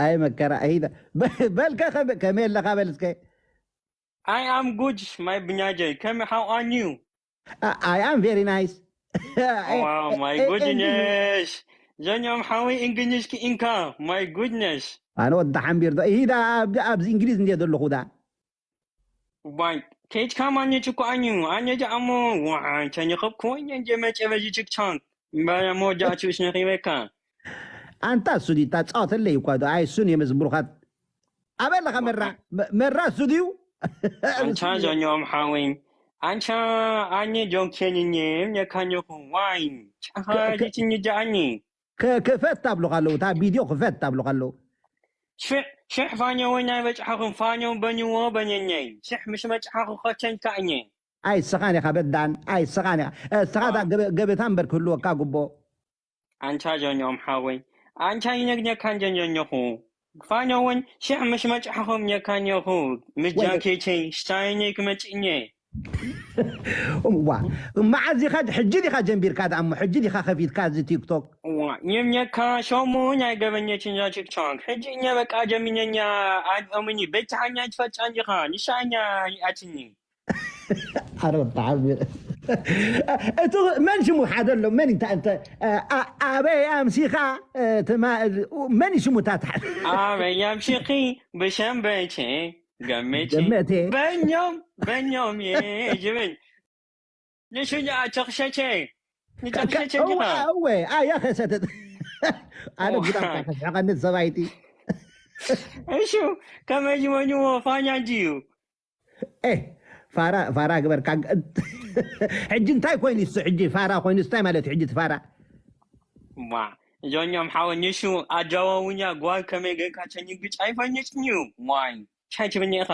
ኣይ መከራ። ኣይ በልከ ከመይ ኣለኻ በል እስከ። I am good, my ብኛጀይ። ከመይ፣ how are you? I am very nice. Wow, my goodness. ጀኛም ሓወይ እንግሊሽ ክኢንካ። My goodness. ኣነ ወዲ ሓምቢር ዶ ይሂዳ ኣብዚ እንግሊዝ እንዴ ዘለኹ ዳ ዋይ ከይድካ ማግኘት እኮ ኣዩ ኣነ ጃ ኣሞ ዋዓይ ተንኸብኩ ወይኔ እንደ መጨበጂ ችክቻንክ በሞጃ ችብሽ ነኺበካ። ኣንታ እሱ ዲታ ጻወተለይ እኳ ዶ ኣይ እሱን የመዝብሩኻት ኣበለኻ መራ መራ እሱ ድዩ? ኣንቻ ዞኛም ሓወይ ኣንቻ ኣኔ ጆንኬንኔ ነካኘኹ ዋይ ቻኻ ዲትኝ ጃኣኒ ክፈት ኣብሉኻ ኣለዉ እታ ቪድዮ ክፈት ኣብሉኻ ኣለዉ። ሽሕ ፋኛወይ ናይ በጭሓኹም ፋኛው በኝዎ በኘኘይ ሽሕ ምሽ መጭሓኹ ኸቸኝ ካእኘ። ኣይ ስኻን ኢኻ በዳን ኣይ ስኻን ኢኻ ስኻ ገበታ እምበር ክህልወካ ጉቦ። ኣንቻ ጆኛም ሓወይ ኣንቻ ይነግኘካን ጀንጀኘኹ ፋኛወን ሽሕ ምሽ መጭሓኹም ኘካኘኹ። ምጃ ኬቸይ ሽታየኘይ ክመጭእኘ ዋ መዓዝ ኢኻ ሕጂ ዲኻ ጀንቢርካ ደኣ እሞ ሕጂ ዲኻ ከፊትካ እዚ ቲክቶክ ዋ ኝምኘካ ሸሙ ናይ ገበኘችኛ ቲክቶክ ሕጂ እኛ በቃ ጀሚኘኛ ኣድኦምኒ በቻኛ ትፈጫ እንዲኻ ንሻኛ ይኣትኒ ኣረ ብጣዕሚ እቲ መን ሽሙ ሓደ ኣሎ መን እንተ እንተ ኣበይ ኣምሲኻ መን ሽሙ ታትሓል ኣበይ ኣምሲኺ ብሸምበይቼ ገመቼ ገመቴ በኞም በኞም የ ጅብል ንሽኛ ቸኽሸቼ ንቸኽሸቼ ዲኻ እወ ኣያ ኸሰተት ኣነ ጉዳም ከስሕቐኒ ሰባይቲ እሹ ከመይ ዝበንዎ ፋኛ እንጂ እዩ ፋራ ፋራ ግበርካ ሕጂ እንታይ ኮይኑ ሱ ሕጂ ፋራ ኮይኑ እንታይ ማለት ሕጂ ትፋራ ማ እዞኛም ሓወ ንሹ ኣጃዋውኛ ጓል ከመይ ገይርካ ቸኝግጭ ኣይፈኝጭን እዩ ዋይ ቻይ ትብኒ ኢኻ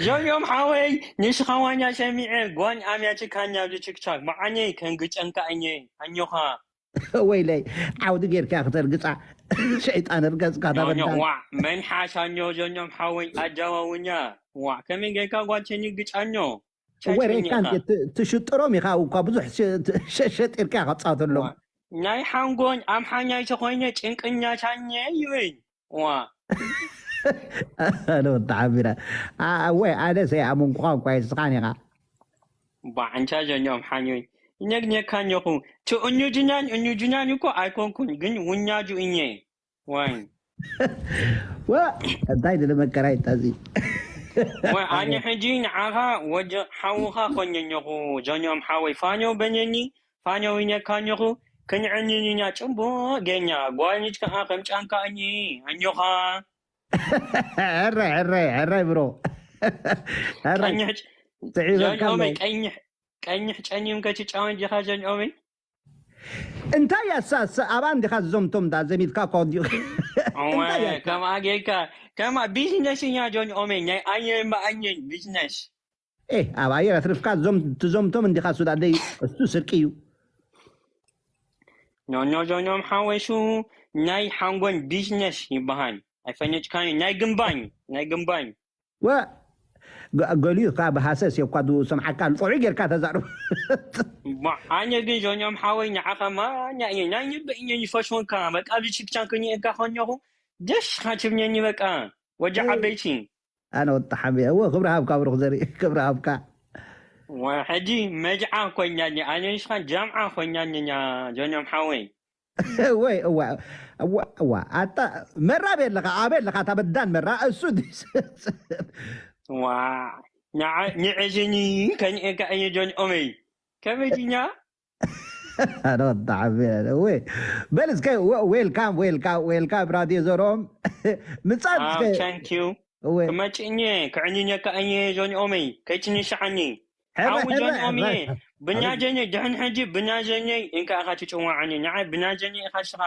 ዞኛም ሓወይ ንሽኻ ዋኛ ሰሚዐ ጓል ኣምያትካኛ ብትክታክ መዓነይ ከንግጨንካ እኘ ኣኞኻ ወይለይ ዓውዲ ጌርካ ክተርግፃ ሸይጣን ርገፅካ ተበዳ ዋዕ መን ሓሻኞ ዞኛም ሓወይ ኣጃዋውኛ ዋዕ ከመይ ጌርካ ጓል ቸኝግጫኞ ወሬካ ትሽጥሮም ኢኻ እኳ ብዙሕ ሸሸጢርካ ከፃወተሎም ናይ ሓንጎን ኣምሓኛ ተኮይነ ጭንቅኛ ቻኘ ይብል ዋ ኣነ ወዲ ሓቢራ ወይ ኣነ ሰይኣመንኩኻ እኳ ስኻን ኢኻ ባዕንቻ ጀኛም ሓኞይ ይነግኘካኘኹ ትእኙ ጅናን እኙ ጅናን እኮ ኣይኮንኩን ግን ውኛጁ እኘ ዋይ ዋ እንታይ ድለ መከራ ይጣዚ ወይ ኣነ ሕጂ ንዓኻ ወጀ ሓውኻ ኮኘኘኹ ጀኛም ሓወይ ፋኞ በኘኒ ፋኛ ዊኛ ካኘኹ ክንዕንንኛ ጭንቦ ገኛ ጓልኒት ከዓ ከም ጫንካ እኒ ኣኞኻ ሕራይ ሕራይ ሕራይ ብሮ ቀኝሕ ቀኝሕ ጨኒም ከትጫወት ዲኻ ጀንኦመይ እንታይ ያሳስ ኣባ እንዲኻ ዝዞምቶም ዳ ዘሚትካ እኳ ወዲኡ ከማ ጌርካ ከማ ቢዝነስ እኛ ጆን ኦሜ ናይ ኣየን ብኣየን ቢዝነስ ኤ ኣብ ኣየር ኣትርፍካ እዞም ትዞምቶም እንዲኻ ሱዳደይ እሱ ስርቂ እዩ ኖኖ ዞኖም ሓወሹ ናይ ሓንጎን ቢዝነስ ይበሃል ኣይፈነጭካኒ ናይ ግንባኝ ናይ ግንባኝ ወ ገሊኡ ከዓ ብሃሰስ እኳ ዝሰምዓካ ጥዑይ ጌርካ ተዛርቡ ኣነ ግን ዞኖም ሓወይ ንዓኻ ማኛ እየ ናይ ንብእ እየ ይፈሽወካ በቃ ብችክቻን ክኒኤካ ከኛኹ ደስ ካትብኘኒ በቃ ወዲ ዓበይቲ ኣነ ወጣ ሓምየ እወ ክብሪ ሃብካ ብሩክ ዘርኢ ክብሪ ሃብካ ሕጂ መጅዓ ኮይናኒ ኣነ ንስኻ ጃምዓ ኮይናኒ ያ ጆኖም ሓወይ ወይ እዋ እዋ ኣታ መራ ቤለኻ ኣበይ ኣለኻ እታ በዳን መራ እሱ ዋ ንዕዝኒ ከኒኤካ እየ ጆን ኦመይ ከመይ ድኛ ኣነ ወጣ ሓምየ ወይ በል እስከ ዌልካም ዌልካም ዌልካም ራድዮ ዘሮም ምጻት እስከ thank you ክመጭ እኘ ክዕንኘካ እየ ጆን ኦመይ ከይትንሽዓኒ ሓዊ ጆን ኦመየ ብናጀኘ ድሕን ሕጂ ብናጀኘ እንካ ኢኻ ትጭዋዓኒ ንዓይ ብናጀኘ ኢኻ ሽኻ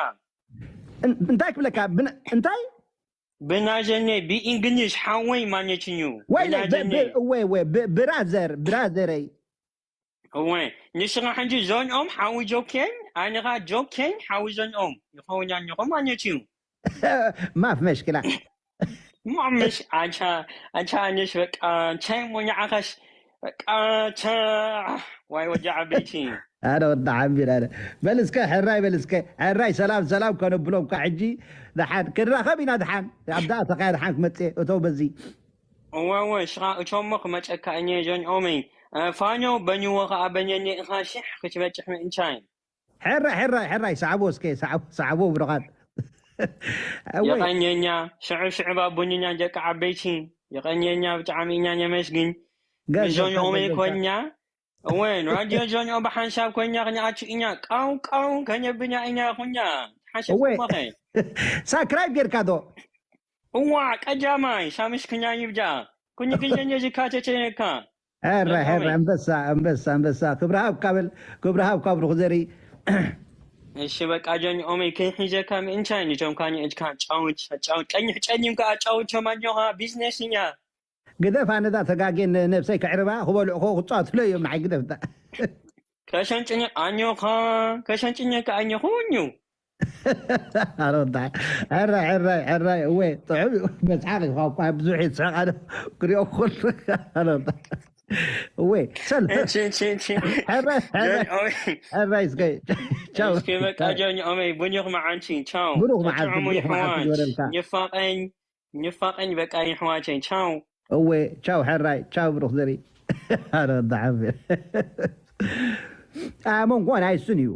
እንታይ ክብለካ እንታይ ብናጀኘ ብእንግሊዝ ሓወይ ማለትኝ እዩ ወይ ብራዘር ብራዘረይ እወ ንስኻ ሕጂ ዞንኦም ሓዊ ጆኬን ኣነኻ ጆኬን ሓዊ ዞንኦም ይኸውን ኣለኹ ማለት እዩ ማፍ መሽክላ ማምሽ ኣንቻ ኣንቻ ኣነሽ በቃ እንታይ ሞ ንዓኻሽ በቃ ቻ ዋይ ወዲ ዓበይቲ ኣነ ወዲ ሓምቢር ኣነ። በል እስከ ሕራይ በል እስከ። ሕራይ ሰላም ሰላም ከነብሎም እኳ ሕጂ። ደሓን ክንራኸብ ኢና። ደሓን ኣብዳ ተኻያ ደሓን ክመጽእ እቶ በዚ እወ እወ ሽኻ እቾሞ ክመጨካ እኘ ጆን ኦመይ። ፋኞ በኝዎ ኸዓ በኘኘ ኢኻ ሽሕ ክትበጭሕ ምእንቻይ። ሕራይ ሕራይ ሕራይ ሰዓቦ እስከ። ሰዓቦ ብረኻት። የቐኘኛ ሽዑ ሽዑ ባቡኝኛ ደቂ ዓበይቲ። የቐኘኛ ብጣዕሚ ኢና ነመስግን። ጆን ኦመይ ኮኛ እወን ራድዮ ጆን ኦ ብሓንሳብ ኮኛ ክንኣቱ ኢና። ቃው ቃው ከነብና ኢና። ኩኛ ሓሸብ እወ። ሞኸ ሳክራይብ ጌርካ ዶ? እዋ ቀዳማይ ሻምሽ ክኛ ይብዳ። ኩኒ ግዜ ነዚ ካተተነካ ሕራይ ሕራይ። ኣንበሳ ኣንበሳ ኣንበሳ። ክብሪ ሃብካ በል። ክብሪ ሃብካ ብሩኽ ዘርኢ። እሺ በቃ ጆን ኦመይ ክንሒዘካ ምእንቻይ ንቶም ካኒ እድካ ጫውት ጫውት ቀኝሕ ጸሊም ከኣ ጫውት ቶም ኣጆኻ ቢዝነስ እኛ። ግደፍ ኣነዳ ተጋጌ ነብሰይ ከዕርባ ክበልዑ ክጻወትሎ እዮም። ንዓይ ግደፍ ዳ ከሸንጭኘ ኣኞኻ ከሸንጭኘ ከኣኘኹ እኙ ኣሮዳ ሕራይ ሕራይ ሕራይ። እወ ጥዑም እዩ። መጽሓፍ እዩ። ካብ ብዙሕ ይስሕቕ ኣነ ክሪኦ ኩሉ። ኣሮዳ እወ ሰል እቺ እቺ እቺ ሕራይ ሕራይ ኦይ ሕራይ እስከ። ቻው። እስኪ በቃ ጆን ኦመይ ቡኒኽ መዓንቲ ቻው። ብሩኽ መዓልቲ፣ ጥዑሙ ብሩኽ መዓልቲ ይሕዋት ይግበረልካ። ንፋቐኝ ንፋቐኝ በቃ ይሕዋቸይ ቻው። እወ ቻው ሕራይ ቻው ብሩኽ ዘርኢ። ኣነ ወዲ ሓምቢር ኣመንጎ ናይ እሱን እዩ።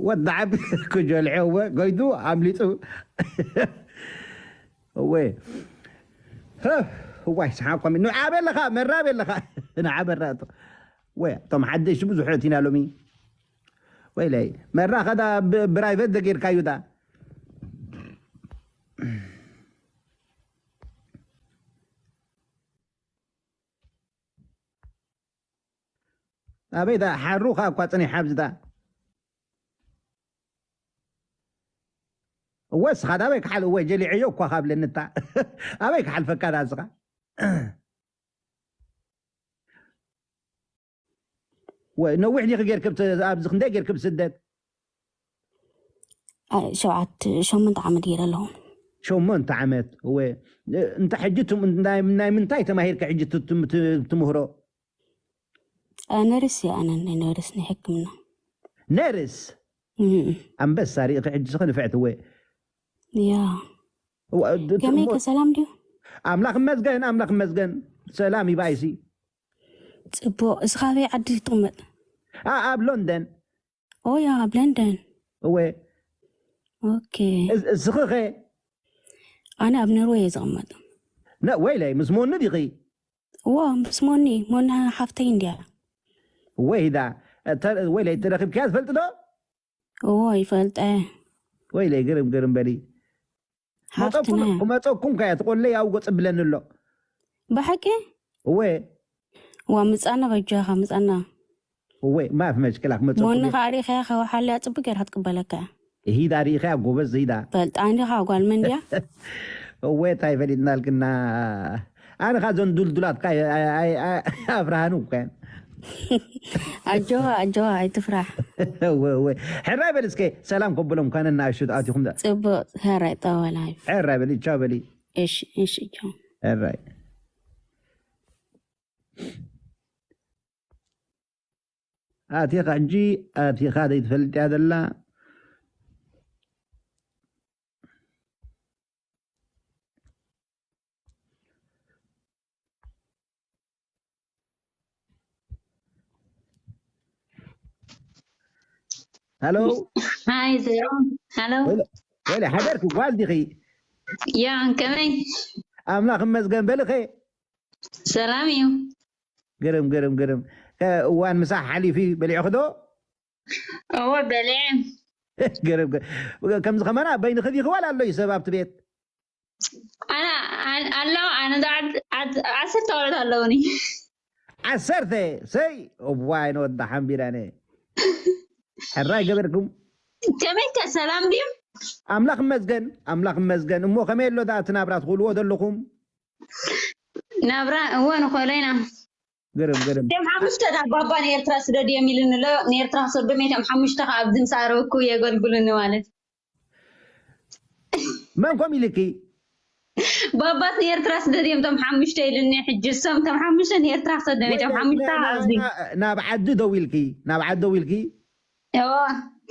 ወዲ ሓምቢር ክጀልዐ እወ ገይዱ ኣምሊጡ። እወ እዋይ ሰሓቆም ንዓበ ኣለኻ መራበ ኣለኻ። ንዓበ ራእቶ ወይ እቶም ሓደሽቲ ብዙሕ እቲና ሎሚ ወይለይ መራ ኸዳ ብራይቨት ደጌርካዩ ዳ ኣበይ ዳ ሓሩ ኻ እኳ ጽኒሕ ኣብዚ ዳ እወ ስኻ ዳበይ ክሓል እወ ጀሊዐዮ እኳ ካብለኒ እታ ኣበይ ክሓልፈካ ዳ ስኻ ወይ ነዊሕ ዲኺ ጌርክ ኣብዚ ክንደይ ጌርክ ብስደት ሸውዓት ሸሞንተ ዓመት ገይረ ኣለኹ። ሸሞንተ ዓመት እወ እንተ ሕጂ ናይ ምንታይ ተማሂርካ ሕጂ ትምህሮ ነርስ እየ ኣነ ናይ ነርስ ናይ ሕክምና ነርስ ኣንበሳ ሪኢኺ ሕጂ ስኸ ንፍዕቲ እወ ያ ከመይ ከሰላም ድዩ ኣምላኽ መዝገን ኣምላኽ መዝገን ሰላም ይባይሲ ፅቡቅ እስኻ በይ ዓዲ ትቕመጥ ኣብ ሎንደን ኦያ ኣብ ለንደን እወ ኦኬ እስኺ ኸ ኣነ ኣብ ነርወይ እየ ዝቕመጥ ወይለይ ምስ ሞኒ ዲኺ እዎ ምስ ሞኒ ሞኒ ሓፍተይ እንድያ ወይዳ ወይለይ ተረኺብክያ ትፈልጢ ዶ እዎ ይፈልጠ ወይለይ ግርም ግርም በሊ ሓፍትና ክመፀኩም ከያ ትቆለይ ኣው ገፅብለኒ ኣሎ ብሓቂ እወ ዋ ምፃና በጃኻ ምፃና እወ ማፍ መሽክላ ክመፀኩም ሞኒ ከዓ ሪኸያ ከዋሓልያ ፅቡቅ ጌርካ ትቅበለካ ሂዳ ሪኢኸያ ጎበዝ ሂዳ ፈልጣ እንዲኻ ጓል መን ድያ እወ እንታይ ፈሊጥናልክና ኣነ ካ ዞን ዱልዱላት ካ ኣፍርሃኑ እኮ ኣጆኻ ኣጆኻ ኣይትፍራሕ ሕራይ በል እስከ ሰላም ከብሎም ካነ እናእሹ ኣቲኹም ፅቡቅ ሕራይ ጠወላይ ሕራይ በል ቻው በል እሺ እሺ ቻው ሕራይ ኣቲኻ ሕጂ ኣቲኻ ዘይትፈልጥያ ዘላ ሃሎ ሃይ ዜሮ ሃሎ ወለ ሓደርኪ ጓል ዲኺ ያ ከመይ ኣምላኽ እመስገን በልኸ ሰላም እዩ ግርም ግርም ግርም እዋን ምሳሕ ሓሊፉ በሊዕኺ ዶ እወ በሊዐ ግርም ግርም። ከምዚ ከማና በይንኺ ዲኺ ዋላ ኣሎ እዩ ሰብ ኣብቲ ቤት ኣና ኣሎ ኣነ ዓሰርተ ቆልዑት ኣለውኒ ዓሰርተ ሰይ እዋይ ነወዳ ሓንቢራነ ሕራይ ገበርኩም ከመይከ ሰላም ድዩ ኣምላኽ እመስገን ኣምላኽ እመስገን እሞ ከመይ ኣሎ ዳ እቲ ናብራ ትኽእልዎ ዘለኹም ናብራ እወ ንኽእሎ ኢና ግርም ግርም እቶም ሓሙሽተ ዳ ባባ ንኤርትራ ስደድዮም ኢሉኒ ኣሎ ንኤርትራ ክሰዶም እየ እቶም ሓሙሽተ ከዓ ኣብዚ ምስ ኣረብኩ የገልግሉኒ ማለት መን ኮም ኢልኪ ባባስ ንኤርትራ ስደድዮም ቶም ሓሙሽተ ኢሉኒ። ሕጂ እሶም ቶም ሓሙሽተ ንኤርትራ ክሰዶም እዮም። ቶም ሓሙሽተ ኣብዚ ናብ ዓዲ ደው ኢልኪ ናብ ዓዲ ደው ኢልኪ እዎ